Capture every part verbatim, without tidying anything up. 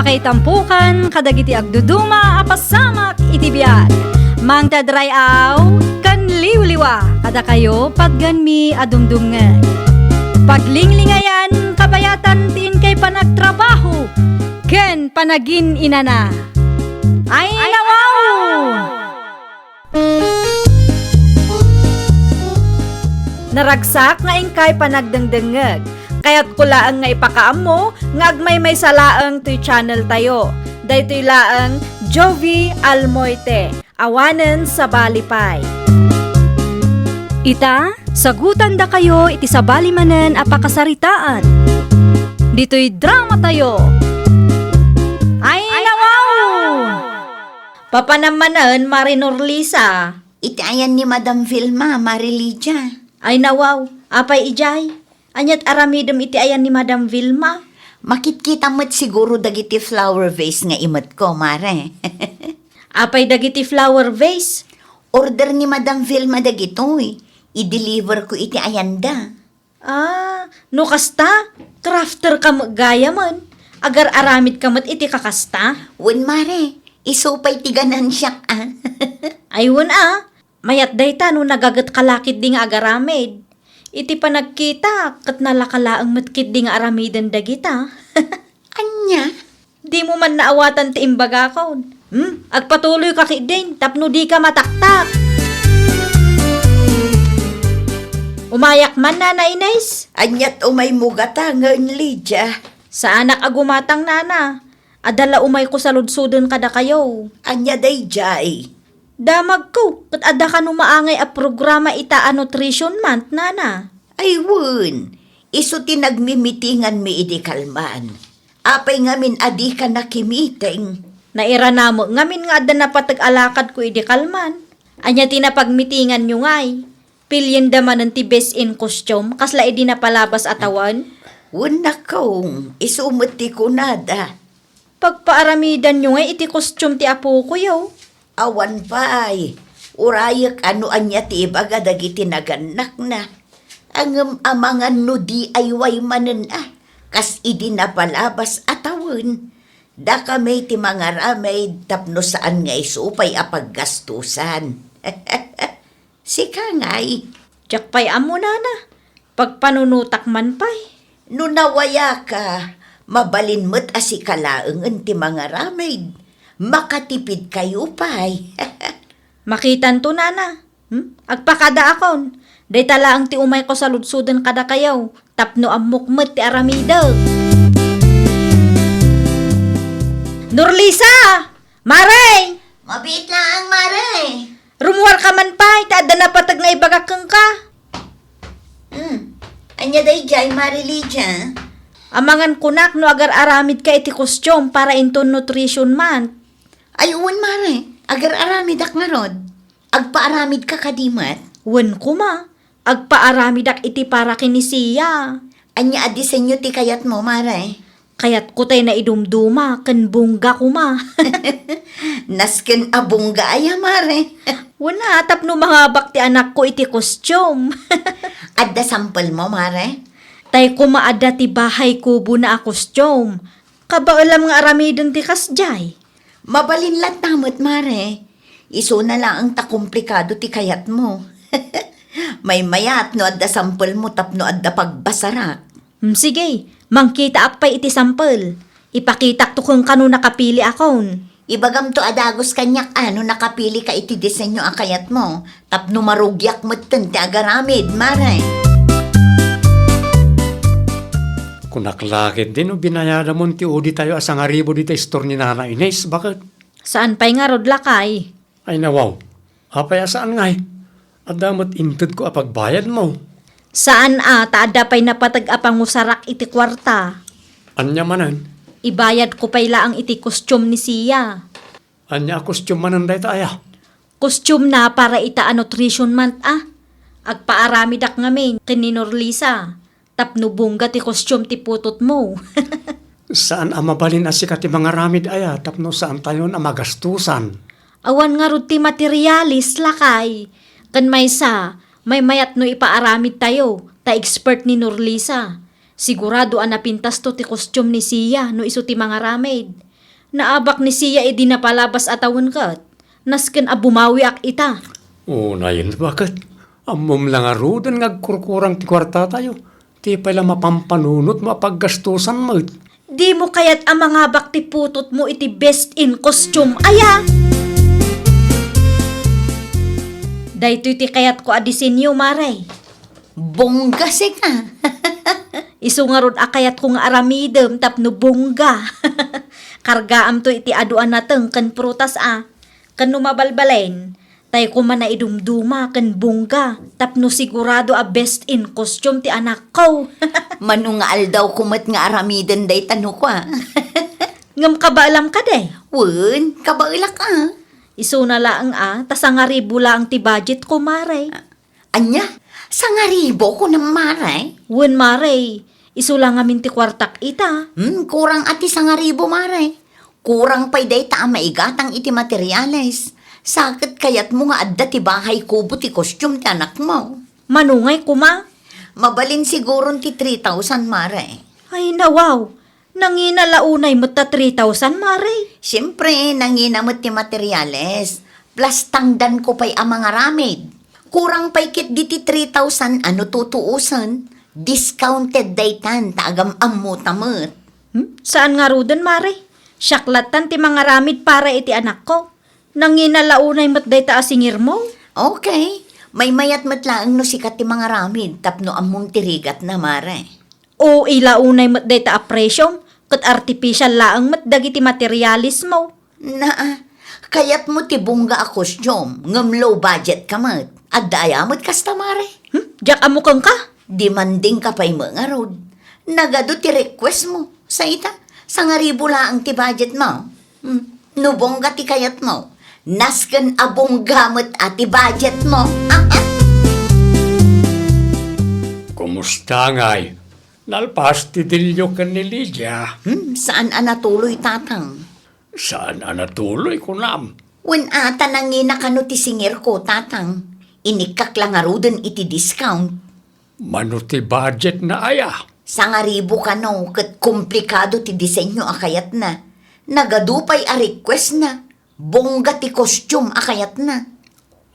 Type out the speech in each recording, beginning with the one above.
Ay tampukan kadagiti agduduma a pasamak iti biag. Mangted ray-aw ken liwliwa kadakayo patgenmi a dumdumngeg. Paglinglingayan, kabayatan ti inkay panagtrabaho ken panagin-inana. Ay, nawaw! Naragsak nga inkay panagdengdengngeg. Kayatko laeng nga ipakaammo nga agmaymaysa laeng toy channel tayo. Daytoy laeng Jovi Almoite, awanen sabali pay. Ita, sagutandakayo iti sabali manen a pakasaritaan. Ditoy drama tayo. Ay, nawaw! Papanam manen, Mare Norlisa. Iti ayan ni Madam Vilma, Mare Lydia. Ay, nawaw. Apay idiay? Aniat aramidem iti ayan ni Madam Vilma? Makitkita met siguro dagiti flower vase nga imetko, Mare. Apay dagiti flower vase? Order ni Madam Vilma dagitoy. I-deliver ko iti ayanda. Ah, no kasta, crafter ka met gayamen. Agar-aramid ka met iti kakasta? Wen, Mare, isu pay ti ganansiak, a. Ay, wen, a. Mayat dayta no nagaget ka la ketdi nga agaramid. Iti panagkitak, ket nalaka laeng met ketdi nga aramiden dagita. Ania? Dimo man naawatan ti imbagakon. Hmm? Agpatuloyka ketdin tapno dika mataktak. Umayak man, Nana Ines. Aniat umaymo gatangen, Lydia? Saanak a gumatang, Nana. Adda la umayko saludsoden kadakayo. Ania daydiay? Damagko, ket adda kano maangay a programa ita a Nutrition Month, Nana. Ay wen, isu ti nagmimitinganmi idi kalman. Apay ngamin a dika nakimiting? Nairana met ngamin nga adda napateg a lakadko idi kalman. Ania ti napagmitinganyo ngay? Pilienda manen ti best in costume, kasla idi napalabas a tawen? Wen, nakong, isu met ti kunada. Pagpaaramidanyo ngay iti costume ti apokoyo? Awan pay. Urayek a no ania ti ibaga dagiti nagannakna. Ngem amangan no D I Y manen a, kas idi napalabas a tawen. Dakami ti mangaramid tapno saan nga isu pay a paggastusan. Sika ngay? Diak pay ammo, Nana. Pagpanunotak man pay. No nawayaka, mabalin met a sika laengen ti mangaramid. Makatipidkayo pay. Makitanto, Nana. Hmm? Agpakadaakon. Dayta laeng ti umayko saludsoden kadakayo. Tapno ammok met ti aramidek. Norlisa! Mare! Mabiit laeng, Mare. Rummuarka man pay, ta adda napateg nga ibagak kenka. Hmm. Ania daydiay, Mare Lydia? Amangan kunak no agar-aramidka iti costume para inton Nutrition Month. Ay, wen, Mare. Agar-aramidak ngarud. Agpaaramidka kadi met? Wen koma. Agpaaramidak iti para ken ni Sia. Ania a disenyo ti kayatmo, Mare? Kayatko tay naidumduma ken bungga koma. Nasken a bungga aya, Mare? Wen a, tapno mangabak ti anakko iti costume. Adda sample mo, Mare? Tay koma adda ti bahay kubona a costume. Kabaelam nga aramiden ti kasdiay. Mabalin latta met, Mare. Isuna laeng ta komplikado ti kayatmo. Maymayat no adda sampelmo tapno adda pagbasarak. Hmm, sige, mangkitaak pay iti sampel. Ipakitakto kenka no nakapiliakon. Ibagamto a dagus kaniak a no nakapilika iti disenyo a kayatmo, tapno marugiak metten ti agaramid, Mare. Kunak la ketdi no binayadamon ti uditayo a sangaribu dita istor ni Nana Ines, baket? Saan pay ngarud, lakay? Ay, nawaw. Apay a saan ngay? Adda met intedko a pagbayadmo. Saan a, ta adda pay napateg a pangusarak iti kuarta. Ania manen? Ibayadko pay laeng iti costume ni Sia. Ania a costume manen dayta aya? Costume na para ita a Nutrition Month a. Agpaaramidak ngamin ken ni Norlisa. Tapno bungga ti costume ti putotmo. Saan a mabalin a sika ti mangaramid aya tapno saantayon a magastusan. Awan ngarud ti materialis, lakay. Ken maysa, maymayat no ipaaramidtayo, ta expert ni Norlisa. Sigurado a napintasto ti costume ni Sia no isu ti mangaramid. Naabak ni Sia idi napalabas a tawen ket, nasken a bumawiak ita. Unayen, baket? Ammom la ngaruden nga agkurkurang ti kuartatayo. Ti pay la mapampanunotmo a paggastusan met. Dimo kayat a mangabak ti putotmo iti best in costume, aya? Daytoy ti kayatko a disenyo, Mare. Bongga sika. Isu ngarud a kayatko nga aramidem tapno bongga. Kargaamto iti adu a nateng ken prutas a. Ken no mabalbalen, tay koma naidumduma ken bongga tapno sigurado a best in costume ti anakko. Mano nga aldawko met nga aramiden dayta no kua. Ngem kabaelam kadi? Wen, kabaelak a. Isuna laeng a, ta sangaribu laeng ti budgetko, Mare. Ania? Sangaribu kunam, Mare? Wen, Mare. Isu la ngamin ti kuartak ita. Hmm, kurang a ti sangaribu, Mare. Kurang pay dayta a maigatang iti materiales. Sa ket kayatmo nga adda ti bahay kubo ti kostium ti anakmo. Mano ngay koma? Mabalin siguron ti three thousand, Mare. Ay, nawaw. Nangina la unay met ta three thousand, Mare. Siempre, nangina met ti materiales. Plus tangdanko pay a mangaramid. Kurang pay ketdi ti three thousand a no tutuosen. Discounted daytan ta agam-ammota met. Hmm? Saan ngaruden, Mare? Siak lattan ti mangaramid para iti anakko. Nangina la unay met dayta a singirmo. Okay. Maymayat met laeng no sika ti mangaramid tapno ammom ti rigatna, Mare. O, ila unay met dayta a presiom, ket artificial laeng met dagiti materialesmo. Naa, kayatmo ti bongga a kostium, ngem low budget ka met. Adda aya met kasta, Mare? Hmm? Diak ammo kenka? Demanding ka pay met ngarud. Nagadu ti request mo. Sa ita, sangaribu laeng ti budget mo. Hmm, no bongga ti kayatmo, nasken a bongga met a ti budget mo. Kumusta ngay? Nalpas ti dilio ken ni Lydia? Hmm, saan a natuloy, Tatang. Saan a natuloy, kunam? Wen a, ta nangina kano ti singirko, Tatang. Inikkak la ngaruden iti discount. Mano ti budgetna aya? Sangaribu kano ket komplikado ti disenyo a kayatna. Nagadu pay a requestna. Bongga ti kostium a kayatna.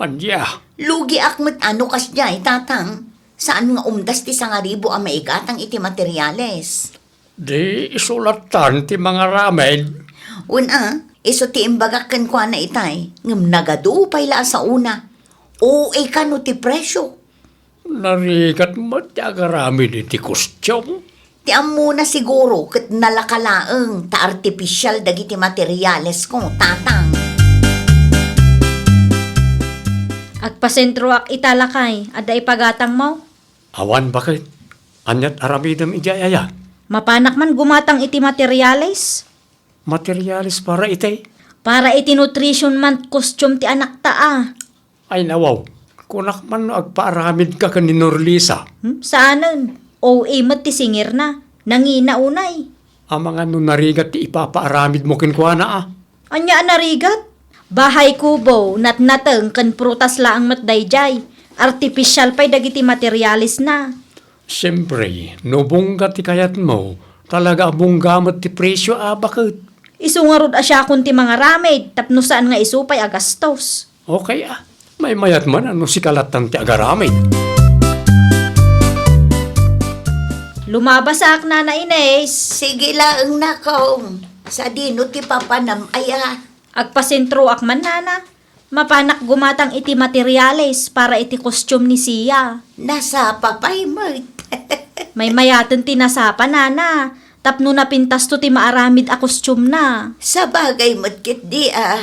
Ania? Lugiak met a no kasdiay, Tatang. Saan nga umdas ti sangaribu a maigatang iti materiales. Di isu lattan ti mangaramid. Wen a, isu ti imbagak kenkuana itay, ngem nagadu pay la a saona. O A kano ti presio. Narigat met ti agaramid iti kostium. Ti ammona siguro ket nalaka laeng ta artificial dagiti materialesko, Tatang. Agpasentroak ita, lakay, adda ipagatangmo? Awan, baket. Aniat aramidem idiay aya? Mapanak man gumatang iti materiales. Materiales para iti? Para iti nutrition month costume ti anakta a. Ay, nawaw, kunak man no agpaaramidka ken ni Norlisa. Hmm? Saanen? O A met ti singirna. Nangina unay. Amangan no narigat ti ipapaaramidmo kenkuana a. Ania a narigat? Bahay kubo, natnateng ken prutas laeng met daydiay. Artificial pay dagiti materialesna. Siempre, no bongga ti kayatmo, talaga a bongga met ti presio a, baket. Isu ngarud a siakon ti mangaramid tapno saan nga isu pay a gastos. Okay a. Maymayat man a no sika lattan ti agaramid. Lumabasak, Nana Ines. Sige laeng, nakong. Sadino ti papanam aya? Agpasentroak man, Nana. Mapanak gumatang iti materiales para iti kostium ni Sia. Nasapa pay met. Maymayaten ti nasapa, Nana. Tapno napintasto ti maaramid a kostiumna. Sabagay met ketdi a.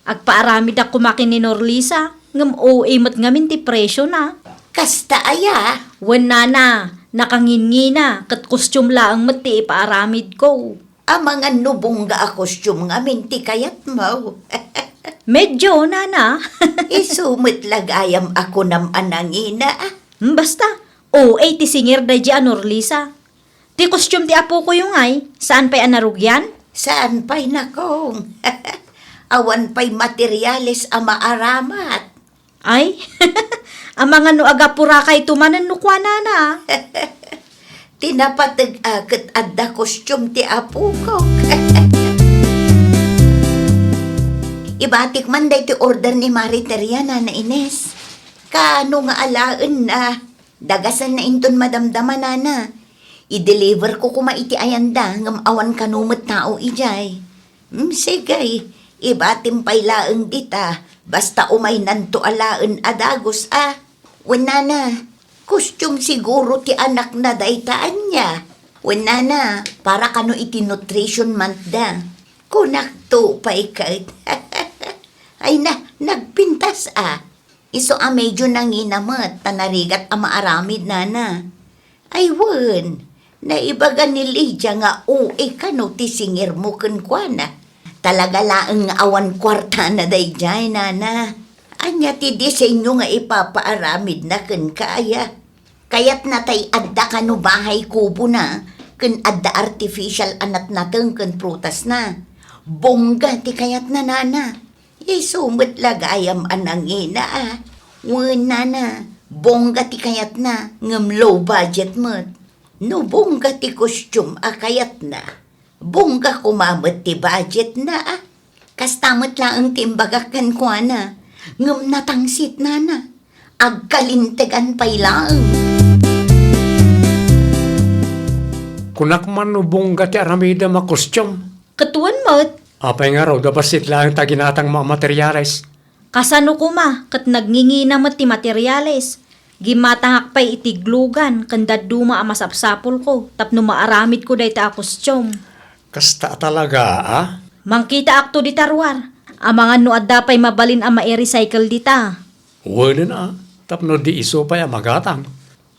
Agpaaramidak koma ken ni Norlisa, ngem O A met ngamin ti presiona. Kasta aya? Wen, Nana, nakangingina, ket kostium laeng met ti ipaaramidko. Amangan no bongga a kostium ngamin ti kayatmo. Medyo, Nana. Isu met la gayam a kunam a nangina a. Hmm, basta, O A ti singir daydi a Norlisa. Ti kostium ti apokoyo ngay, saan pay a narugian? Saan pay, nakong. Awan pay materiales a maaramat. Ay, amangan no agapurakayto manen no kuanana. Ti napateg a ket adda kostium ti apokok. Ibatik man daytoy order ni Mare Teria, Nana Ines. Kaano nga alaenna? Dagasanna inton madamdama, Nana. I-deliver ko koma iti ayanda, ngem awan kano met tao idiay. Hmm, sige, ibatim pay laeng dita, basta umaynanto alaen a dagus, a. Wen, Nana, costume siguro ti anakna dayta, ania? Wen, Nana, para kano iti nutrition month da. Kunakto pay ket. Ay na, nagpintas a. Isu a medyo nangina met ta narigat a maaramid, Nana. Ay wen, naibaga ni Lydia nga ui kano ti singirmo kenkuana. Talaga laeng nga awan kuartana daydiay, Nana. Ania ti disenyo nga ipapaaramidna kenka, aya? Kayatna tay adda kano bahay kubona ken adda artificial a natnateng ken prutasna. Bongga ti kayatna, Nana. Isu met la gayam a nangina, a. Wen, Nana, bongga ti kayatna, ngem low budget met. No bongga ti costume a kayatna, bongga koma met ti budgetna, a. Kasta met laeng ti imbagak kenkuana, ngem natangsit, Nana. Agkalintegan pay laeng. Kunak man no bongga ti aramidem a costume. Ket wen met. Apay ngarud a bassit laeng ta ginatangmo a materiales? Kasano koma ket nagngingina met ti materiales? Gimmatangak pay iti glugan ken dadduma a masapsapulko tapno maaramidko dayta a costume. Kasta a talaga, a? Mangkitaakto dita ruar. Amangan no adda pay mabalin a mai-recycle dita. Wenen a, tapno di isu pay a magatang.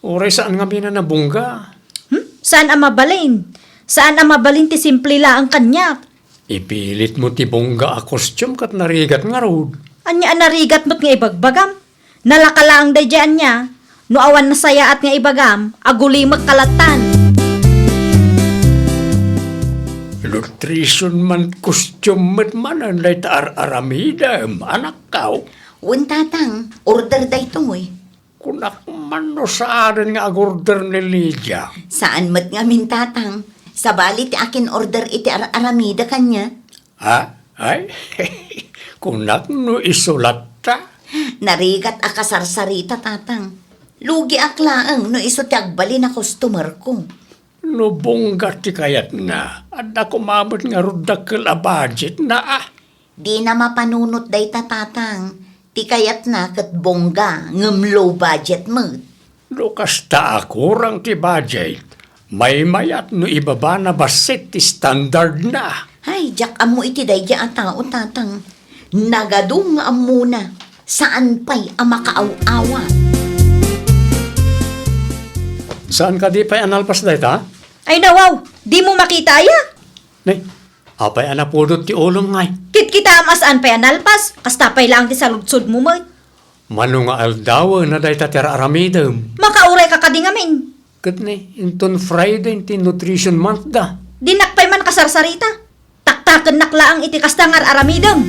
Uray saan ngamin a nabungga. Hmm? Saan a mabalin? Saan a mabalin ti simple laeng kaniak? Ipilitmo ti bungga a costume ket narigat ngarud. Ania a narigat met nga ibagbagam? Nalaka laeng daydiay ania? No awan nasayaat nga ibagam, agulimek ka lattan. Nutrition month costume met manen dayta ar-aramidem, anakkaw. Wen, tatang, order daytoy. Kunak man no saanen nga agorder ni Lydia. Saan met ngamin, tatang. Sabali ti akin-order iti ar-aramida kaniak. Ha? Ay, kunak no isu latta. Narigat a kasarsarita, tatang. Lugiak laeng no isu ti agbalin a customerko. No bongga ti kayatna, adda koma met ngarud dakkel a budgetna, a. Dina mapanunot dayta, tatang. Ti kayatna ket bongga, ngem low budget met. No kasta a kurang ti budget, maymayat no ibabana bassit ti standardna. Ay, diak ammo iti daydiay a tao, tatang. Nagadu nga ammona, saan pay a makaaw-awat. Saan kadi pay a nalpas dayta? Ay, nawaw, dimo makita aya? Nay, apay a napudot ti ulom ngay? Kitkitaam a saan pay a nalpas, kasta pay laeng ti saludsodmo met. Mano nga aldawen a dayta ti ar-aramidem? Makauray ka kadi ngamin. Ket ni, inton Friday ti nutrition month da. Dinak pay man kasarsarita. Taktakennak laeng iti kasta nga ar-aramidem.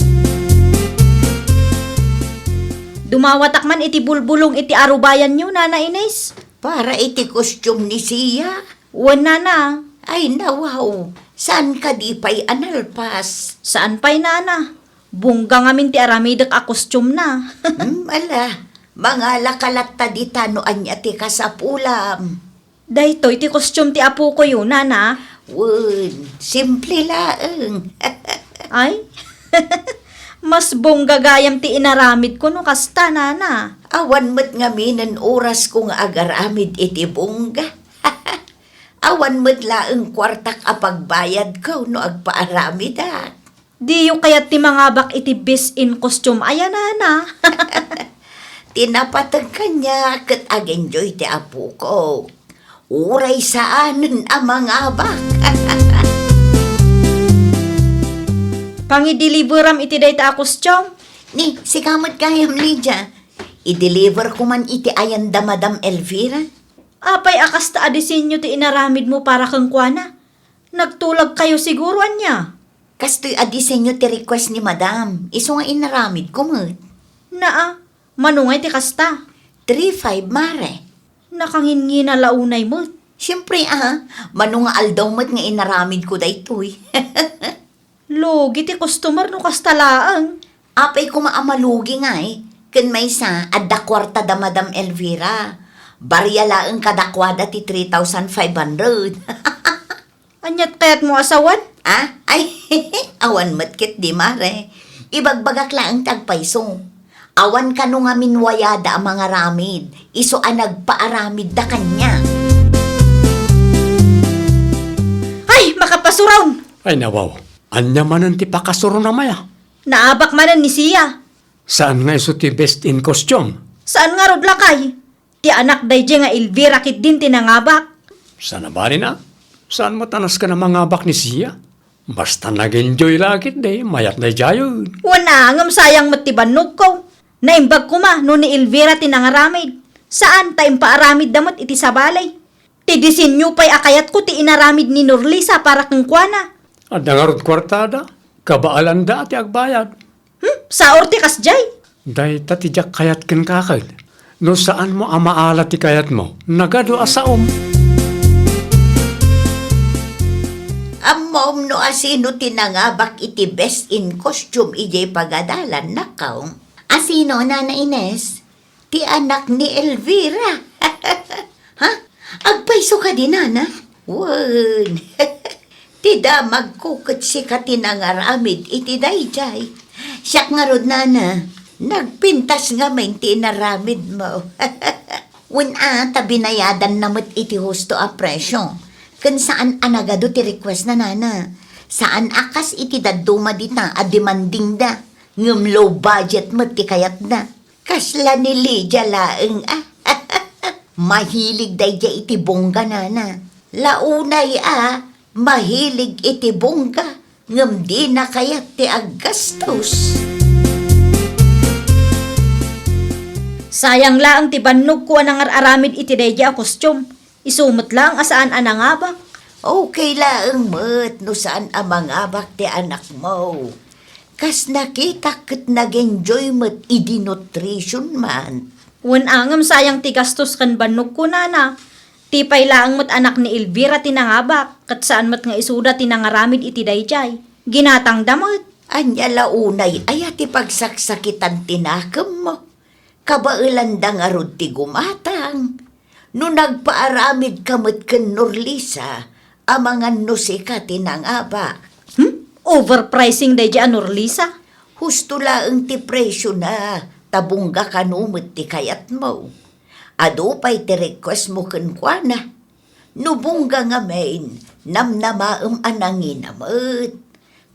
Dumawatak man iti bulbulong iti arubayanyo, Nana Ines. Para iti costume ni Sia. Wen, Nana. Ay, nawaw. Saan kadi pay a nalpas? Saan pay, Nana? Bungga ngamin ti aramidek a costume na. Hmm, ala, mangala ka latta dita no ania ti kasapulam. Daytoy ti costume ti apokoyo, Nana. Wen, simple laeng. Ay, mas bongga gayam ti inaramidko no kasta, Nana. Awan met ngaminen orasko nga agaramid iti bongga. Awan met laeng kuartak a pagbayadko no agpaaramidak. Diyo kayat ti mangabak iti best in costume aya, Nana? Ti napateg kaniak ket ag-enjoy ti apoko. Uray saanen a mangabak. Pangideliveram iti dayta a costume. Ni, sika met gayam, Lydia. I-deliver ko man iti ayan da Madam Elvira. Apay a kasta a disenyo ti inaramidmo para kenkuana? Nagtulagkayo siguro, ania? Kastoy a disenyo ti request ni Madam, isu nga inaramidko met. Naa, mano ngay ti kasta? Three five, Mare. Nakangingina la unay met. Siempre, a, mano nga aldaw met nga inaramidko daytoy. Lugi ti customer no kasta laeng. Apay koma a malugi ngay, ken maysa, adda kuarta da Madam Elvira. Baria laeng kadakuada ti three thousand five hundred. Aniat kayatmo a sawen? Ah? Ay, awan met ketdi, mare. Ibagbagak laeng ti agpayso. Awan kano ngamin wayada a mangaramid, isu a nagpaaramidda kaniak. Ay, makapasuron! Ay, nawaw. Ania manen ti pakasuron a maya? Naabak manen ni Sia. Saan nga isu ti best in costume? Saan ngarud, lakay? Ti anak daydiay nga Elvira ketdin ti nangabak. Saan a bali na? Saan met a nasken a mangabak ni Sia? Basta nag-enjoy la ketdi, mayat daydiayen. Wen a, ngem sayang met ti bannogko. Naimbag koma no ni Elvira ti nangaramid. Saan ta impaaramidda met iti sabali. Ti disenyo pay a kayatko ti inaramid ni Norlisa para kenkuana. Adda ngarud kuartada, kabaelanda ti agbayad. Hmm, saor ti kasdiay. Dayta ti diak kayat kenka ket. No saanmo a maala ti kayatmo, nagadu a saom. Ammom no asino ti nangabak iti best in costume idiay pagadalan, nakaw? Asino, Nana Ines? Ti anak ni Elvira. Ha? Agpayso kadi, Nana? Wen. Ti damagko ket sika ti nangaramid iti daydiay. Siak ngarud, Nana, nagpintas ngamin ti inaramidmo. Wen a, ta binayadanna met iti husto a presio. Ken saan a nagadu ti request na, Nana. Saan a kas iti dadduma dita a demandingda. Ngem low budget met ti kayatda. Kasla ni Lydia laeng a. Mahilig daydiay iti bongga, Nana. La unay a, mahilig iti bongga, ngem dina kayat ti aggastos. Sayang laeng ti bannogko a nangar-aramid iti daydiay a costume. Isu met laeng a saan a nangabak. Okay laeng met no saan a mangabak ti anakmo. Kas nakitak ket nag-enjoy met idi nutrition month. Wen a, ngem sayang ti gastos ken bannogko, Nana. Ti pay laeng met anak ni Elvira ti nangabak, ket saan met nga isuda ti nangaramid iti daydiay. Ginatangda met. Ania la unay aya ti pagsaksakitan ti nakemmo? Kabaelanda ngarud ti gumatang. No nagpaaramidka met ken Norlisa, amangan no sika ti nangabak. Hmm? Overpricing daydiay a Norlisa? Husto laeng ti presiona, ta bongga kano met ti kayatmo. Adu pay ti requestmo kenkuana. No bongga ngamin, namnamaem a nangina met.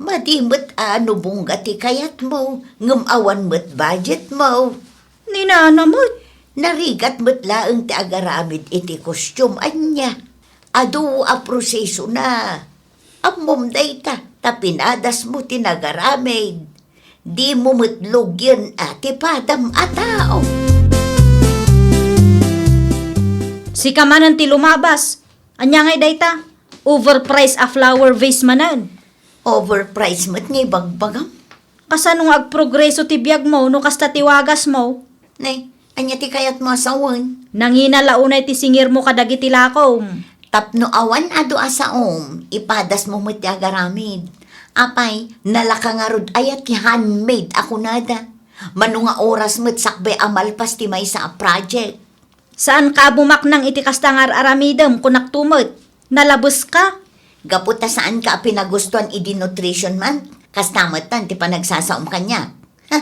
Madi met a no bongga ti kayatmo, ngem awan met budgetmo. Ni Nana met. Narigat met laeng ti agaramid iti costume, ania. Adu a prosesona. Ammom dayta, ta pinadasmo ti nagaramid. Dimo met lugien a ti padam a tao. Sika manen ti lumabas. Ania ngay dayta? Overpriced a flower vase manen. Overpriced met nga ibagbagam. Kasano nga agprogreso ti biagmo no kasta ti wagasmo? Ne, ania ti kayatmo a sawen? Nangina la unay ti singirmo kadagiti lakom. Tapno awan adu a saom, ipadasmo met ti agaramid. Apay, nalaka ngarud aya ti handmade a kunada? Mano nga oras met sakbay a malpas ti maysa a project? Saanka a bumaknang iti kasta nga ar-aramidem, kunakto met. Nalabeska. Gapu ta saanka a pinagustuan idi nutrition month, kasta metten ti panagsasaom kaniak. Ha?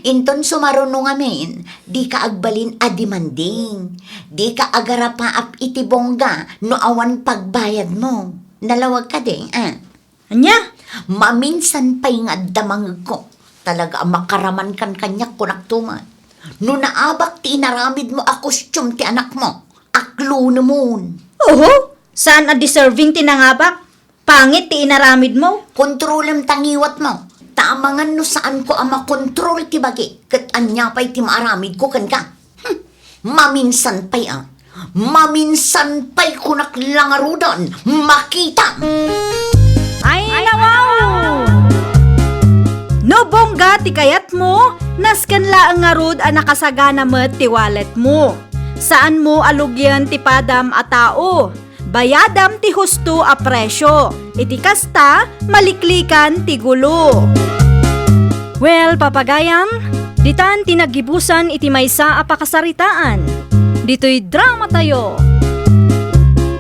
Inton sumaruno ngamin, dika agbalin a demanding. Dika agarapaap iti bongga no awan pagbayadmo. Nalawag kadi, a? Ania? Maminsan pay nga adda mangegko. Talaga a makaramankan kaniak, kunakto met. No naabak ti inaramidmo a costume ti anakmo, aklunemon. Oho, saan a deserving ti nangabak? Pangit ti inaramidmo. Kontrolem ta ngiwatmo. Ta amangan no saanko a makontrol ti bagi, ket ania pay ti maaramidko kenka? Hmm, maminsan pay a. Maminsan pay kunak la ngaruden, makita. Ay, nawaw! No bongga ti kayatmo, nasken laeng ngarud a nakasagana met ti walletmo. Saanmo a lugien ti padam a tao. Bayadam ti husto a presio. Iti kasta, maliklikan ti gulo. Well, papagayam, ditan ti naggibusan iti maysa a pakasaritaan. Ditoy dramatayo.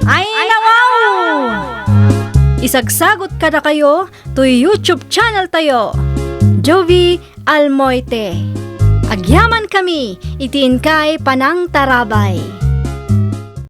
Ay, nawaw! Isagsagot kadakayo toy YouTube channel tayo, Jovie Almoite. Agyamankami iti inkay panangtarabay.